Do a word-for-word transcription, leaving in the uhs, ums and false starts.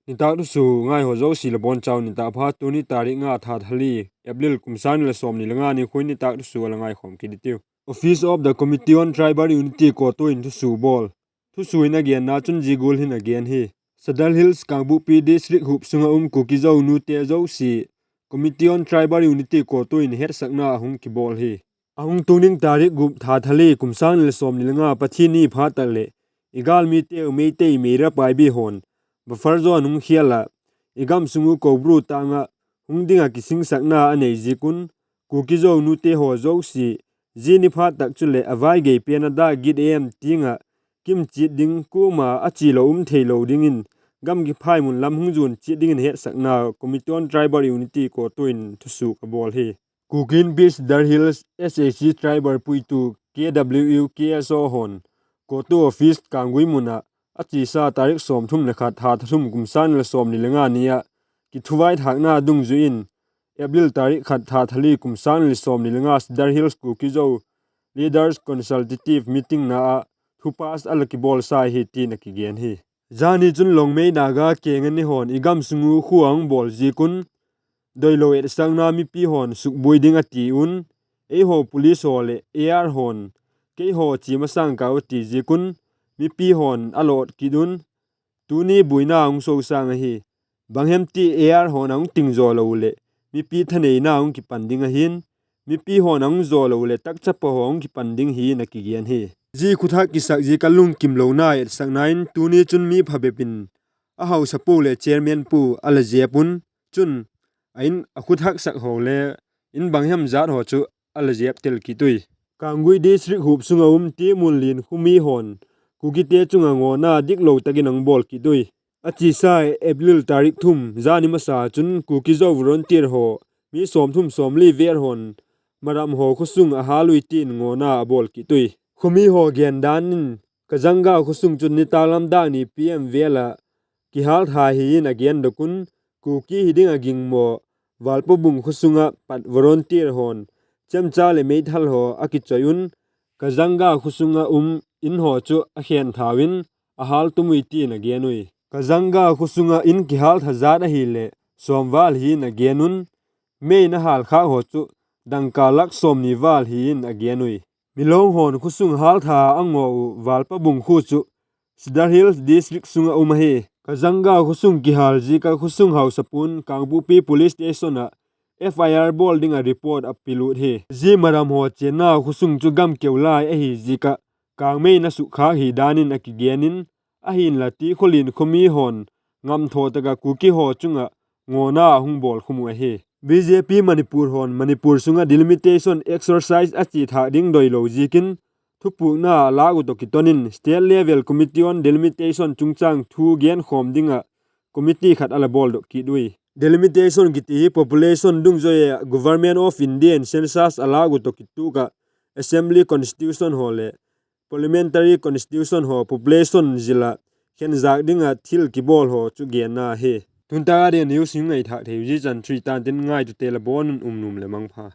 Nitâk thusua ngaihaw zosia la bawn chau nitâk pha. Tuni tarik nga, tha thali, April, kum sâng ni le sawmni le nga ni khua in nitâk thusua la ngaikhawm kit i tiu. Office of the Committee on Tribal Unity, CoTU in thusua bawl. Thusua in a genna chun zia gual hin a gen hi: Sadar Hills Kangpokpi District huap sung ah um Kuki Zo nute zosia Committee on Tribal Unity, CoTU in hetsakna a hung kibawl hi. A hung tung ding tarik gup, tha thali, kum sâng ni le sawmni le nga, Pathian ni phat tak leh, i gâlmiteu Meitei Meira Paibi haw'n buffer zone hung khial ah, i gam sung uh Koubru tâng ah hung ding ah kisingsakna a nei ziak un, Kuki Zo nute haw zosia, zia ni phat tak chuleh a vai gei pen a dâk git em tiang ah kim chiat ding, kuama a chia lo um theilo dingin, gam kiphai mun lam hung zuan chiat dingin hetsakna Committee on Tribal Unity, CoTU in thusua a bawl hi. Kuki Inpi Sadar Hills SAC Tribal puitu KWU KSO haw'n CoTU office Kanggui mun ah a chiasa tarik sawmthum le khat, tha thum, kum sâng ni le sawmni le nga ni ah kithuvaithâkna dungzui in, April tarik khat, tha thali, kum sâng ni le sawmni le nga, Sadar Hills Kuki Zo Leaders Consultative Meeting na ah thu pass a la kibawlsa hi tin a kigen hi. Zani chun Longmei Naga Kengani haw'n i gam sung uh khua a hung bawl ziak un, doilo etsakna mipi haw'n sukbuai ding a ti un, eihaw police haw leh AR haw'n keihaw chia masâng kau a ti ziak un, mipi haw'n a lawt kit un, tuni buaina hung sosâng ahi. Bang hem ti AR haw'n a hung ting zaw lo leh mipi thaneina hung kipan ding ahi'n, mipi haw'n a hung zaw lo leh takchapa haw hung kipan ding hi'n a kigen hi. Zia khuthak kisak ziak a lungkimlona etsakna in tuni chun mi phabep in a hausa pu leh chairman pu a la zep un, chun a in a khuthak sak haw le in bang hem zat haw chu a la zep tel kit ui. Kanggui District huap sung ah um Tiamunlian khuami haw'n Kukite chung ah ngawna diklo tak in a hung bawl kit ui. A chiasa April tarik thum, zani masa chun Kuki Zo volunteer haw mi sawmthum sawmli vel haw'n Maram haw khawsung a hâl ui tin ngawna a bawl kit ui. Khuami haw gendan in, Kazanga khawsung chun nitâklam dâk ni PM vel ah kihâl tha hi in a gendok un, Kuki hi ding ah gingmaw Valpabung khawsung ah pat volunteer haw'n chemcha leh meithal haw a kichoi un, Kazanga khawsung ah um in haw chu a khen thau in a hâl tum ui tin a gen ui. Kazanga khawsung ah in kihâl tha zat ahileh sawm val hi in a gen un, mei in a hâlkhâk haw chu dangka lak sawmni val hi in a gen ui. Milong haw'n khawsung hâl tha a ngaw uh Valpabung khua chu Sadar Hills District sung ah um ahi. Kazanga khawsung kihâl ziak ah khawsung hausapu'n Kangpokpi Police Station ah FIR bawl ding ah report a pilut hi. Zia Maram haw chênna khawsung chu gam keu lai ahi ziak ah kângmei in a sukkhâk hi dan in a kigen in, ahinla Tikholian khuami haw'n ngamthaw tak ah Kuki haw chung ah ngawna a hung bawl khum uh ahi. BJP Manipur haw'n Manipur sung ah delimitation exercise a chia thâk ding doilo ziakin thupukna a lâk uh tawh kiton in State Level Committee on Delimitation chungchâng thu genkhawm ding ah committee khat a la bawldok kit ui. Delimitation kiti hi population dungzui ah Government of India in census a lâk uh tawh kituak ah Assembly Constitution haw leh Parliamentary Constitution haw population zil ah khenzâk ding ah thil kibawl haw chu genna hi. Tuntâk a ding news hung ngaithâk thei uh zia chan chu hi ta'n tin, ngaitute la bawn un um nuam leh mangpha.